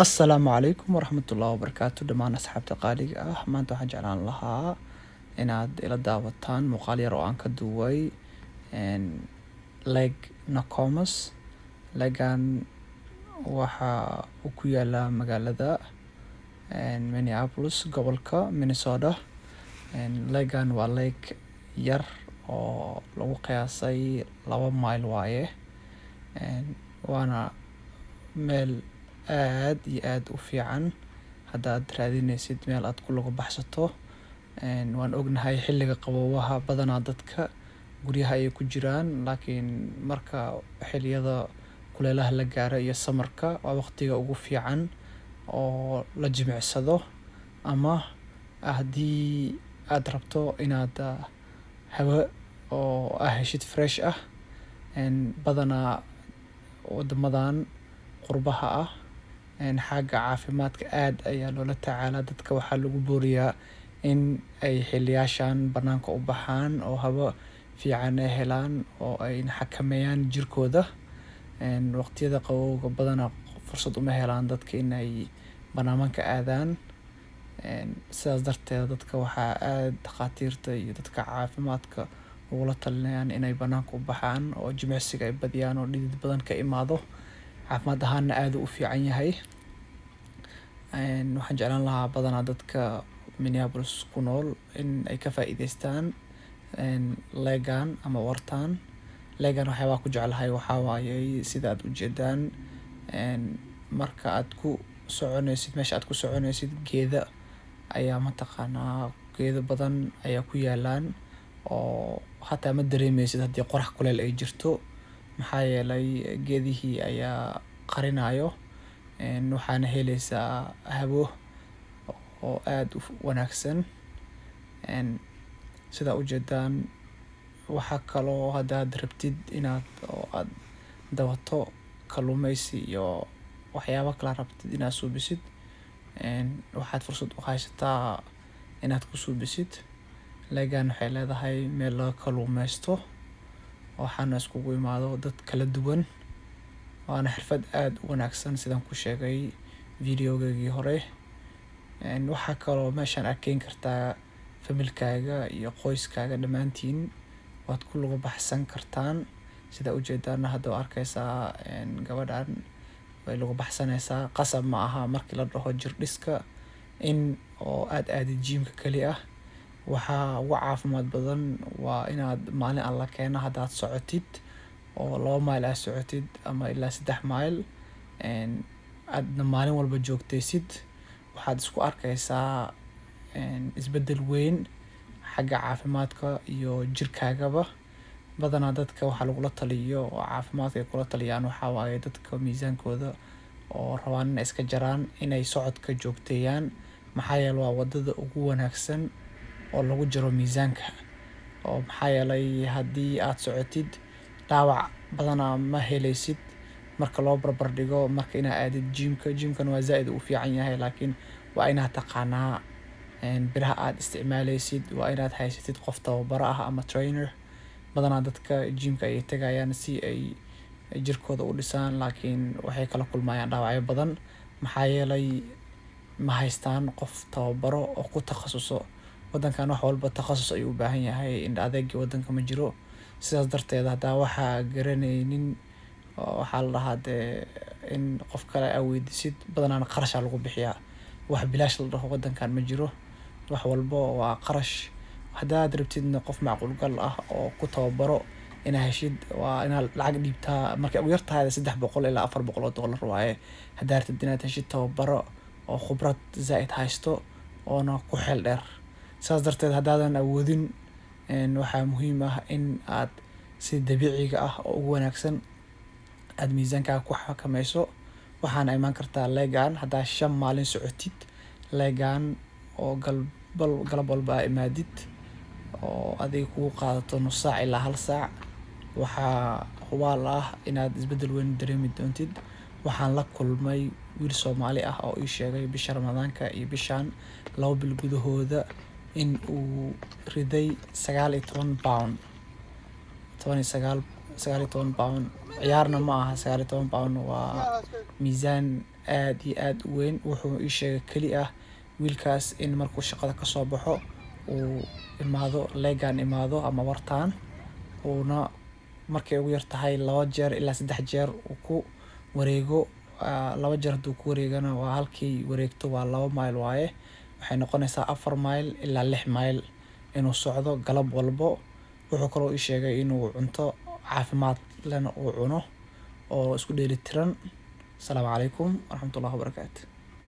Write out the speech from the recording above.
Assalaamu calaykum waraxmatullaahi wabarakaatu dhammaan asxaabta qaaliga ah. Maanta waxaan jeclaan lahaa inaad ila daawataan muuqaal yar oo aan ka duway Lake Nokomis. Lake-gan waxa uu ku yaalaa magaalada Minneapolis, gobolka Minnesota. Lake-gan waa lake yar oo lagu qiyaasay 2 mile waaye, waana meel aad iyo aad u fiican haddaad raadinaysid meel aad ku lugo baxsato. Waan ognahay xilliga qaboobaha badanaa dadka guryaha ayay ku jiraan, laakiin marka xilliyada kuleelaha la gaaro iyo summer-ka waa waqtiga ugu fiican oo la jimicsado, ama haddii aad rabto inaad hawo oo aa heshid fresh ah. Badanaa wadamadan qurbaha ah xagga caafimaadka aad ayaa loola tacaalaa. Dadka waxaa lagu booriyaa in ay xiliyaashan banaanka u baxaan oo hawo fiican ay helaan oo ay xakameeyaan jirkooda. Waqtiyada qabowga badanaa fursad uma helaan dadka in ay banaanka aadaan. Sidaas darteed dadka waxaa aad dhakhaatiirta iyo dadka caafimaadka ugula talinayaan inay banaanka u baxaan oo jimicsiga ay badiyaan oo dhidid badan ka imaado, caafimaad ahaana aad u fiican yahay. Waxaan jeclaan lahaa badanaa dadka Minneapolis ku nool in ay ka faa'iideystaan lake-gan ama wartan. Lake-gan waxyaabaha ku jeclahay waxaa waaye, sida aad ujeedaan, marka aad ku soconaysid meesha aad ku soconaysid, geeda ayaa mataqaanaa, geedo badan ayaa ku yaalaan oo hataa ma dareemeysid haddii qorax kuleel ay jirto, maxaa yeelay geedihii ayaa qarinayo. Waxaana heleysaa hawo oo aad u wanaagsan sidaa ujeedaan. Waxaa kaloo hadaad rabtid inaad oo aad dawato kalluumeysi iyo waxyaabo kala rabtid inaad suubisid, waxaad fursad u haysataa inaad ku suubisid. Lake-gan waxay leedahay meel laga kalluumeysto, waxaana iskugu imaado dad kala duwan, waana xirfad aad u wanaagsan sidaan ku sheegay video-gaygii hore. Waxaa kaloo meeshan aad keeni kartaa family-gaaga iyo qoyskaaga, dhammaantiin waad ku luga baxsan kartaan. Sida ujeedaan hadda waa arkeysaa gabadhan way luga baxsanaysaa. Qasab ma aha markii la dhaho jir dhiska in oo aad aadid gym-ka kali ah. Waxaa ugu caafimaad badan waa inaad maalin Alla keeno haddaad socotid oo 2 mile aad socotid ama ilaa 3 mile, aadna maalin walba joogteysid, waxaad isku arkeysaa isbeddel weyn xagga caafimaadka iyo jirkaagaba. Badanaa dadka waxaa lagula taliyo oo caafimaadka ay kula taliyaan waxaa waaye dadka miisaankooda oo rabaan inay iska jaraan inay socodka joogteeyaan, maxaa yeele waa wadada ugu wanaagsan oo lagu jaro miisaanka, oo maxaa yeelay haddii aad socotid dhaawac badanaa ma heleysid marka loo barbar dhigo marka inaad aadid gym-ka. Gym-kana waa zaaid u fiican yahay, laakiin waa inaad taqaanaa biraha aad isticmaaleysid, waa inaad haysatid qof tababaro ah ama trainer. Badanaa dadka gym-ka ayay tagayaan si ay jirkooda u dhisaan, laakiin waxay kala kulmayaan dhaawacyo badan, maxaa yeelay ma haystaan qof tababaro oo ku takhasuso. Wadankan wax walba takhasus ayuu u baahan yahay, indha adeegii wadanka ma jiro. Sidaas darteed haddaa waxaa garanaynin, waxaa la dhahaa dee in qof kale aa weydiisid. Badanaana qarashaa lagu bixiyaa. Wax bilaash la dhaho wadankan ma jiro, wax walbo waa qarash. Haddaad rabtidna qof macquul gal ah oo ku tababaro inaa heshid, waa inaad lacag dhiibtaa. Markay ugu yartahay 300 ilaa 400 oo dollar waaye haddaad rabtid inaad heshid tababaro oo khibrad zaaid haysto oona ku xeel dheer. Saas darteed haddaadan awoodin, waxaa muhiim ah in aad si dabiiciga ah oo ugu wanaagsan aad miisaankaaga ku xakameyso. Waxaana imaan kartaa lake-gan haddaa 5 maalin socotid lake-gan oo galbal galab walba aa imaadid oo adiga kugu qaadato nus saac ilaa hal saac, waxaa hubaal ah inaad isbeddel weyn dareemi doontid. Waxaan la kulmay wiil Soomaali ah oo ii sheegay bisha Ramadaanka iyo bishaan 2 bil gudahooda in uu riday 19 pound, 19, 19 pound. Ciyaarna ma aha, 19 pound waa miisaan. aad iyo aad u weyn. Wuxuu ii sheegay keli ah wiilkaas in markuu shaqada kasoo baxo uu imaado lake-gan, imaado ama wartaan, uuna markay ugu yar tahay 2 jeer ilaa 3 jeer uu ku wareego. 2 jeer hadduu ku wareegana, waa halkii wareegto waa 2 mile waaye. Waxay noqonaysaa 4 mile ilaa 6 mile inuu socdo galab walbo. Wuxuu kaloo ii sheegay inuu cunto caafimaad lena uu cuno oo isku dheeli tiran. Asalaamu calaykum waraxmatullahi wabarakaatu.